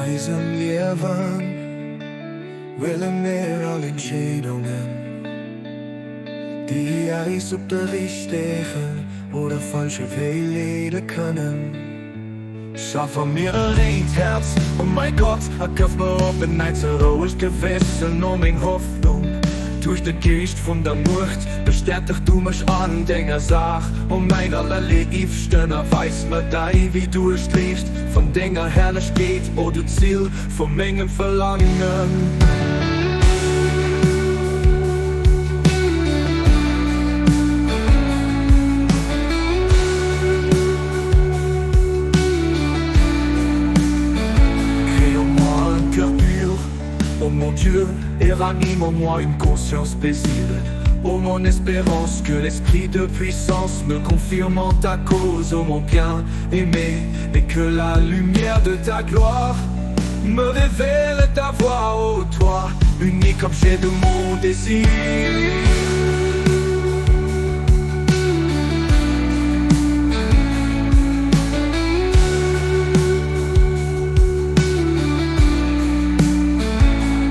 Eisem Liewen huele mir all Entscheedungen, déi eis op de richtegen oder falsche Wee leede kënnen. Schaf a mir e réint Häerz, o mäi Gott, a gëff mer op en Neits e rouegt Gewëssen, o meng Hoffnung. Duerch de Geescht vun der Muecht bestäteg du mech an denger Saach, o mäin Allerléifsten, a weis mer däi Wee duerch d'Liicht vun denger Herrlechkeet, o du Zil vu mengem Verlaangen. Crée en moi un cœur pur, ô mon Dieu, et ranime en moi une conscience paisible. Ô mon espérance, que l'esprit de puissance me confirme en ta cause, ô mon bien-aimé, et que la lumière de ta gloire me révèle ta voix, ô toi, unique objet de mon désir.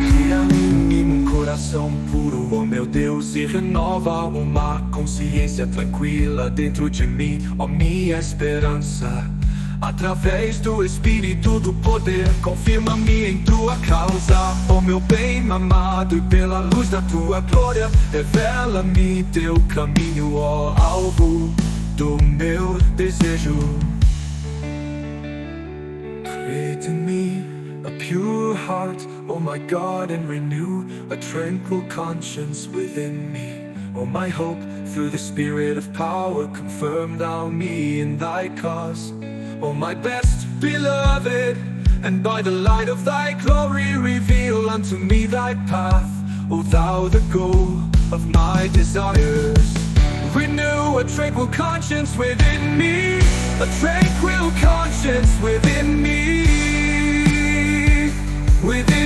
Cria em mim um coração puro, ó meu Deus, e renova uma consciência tranquila dentro de mim, ó minha esperança. Através do Espírito do poder, confirma-me em tua causa, ó meu bem amado, e pela luz da tua glória, revela-me teu caminho, ó alvo do meu desejo. Create in me a pure heart, O my God, and renew a tranquil conscience within me. O my hope, through the Spirit of power, confirm thou me in thy cause. O my best beloved, and by the light of thy glory reveal unto me thy path, O thou the goal of my desires. Renew a tranquil conscience within me, a tranquil conscience within me, within.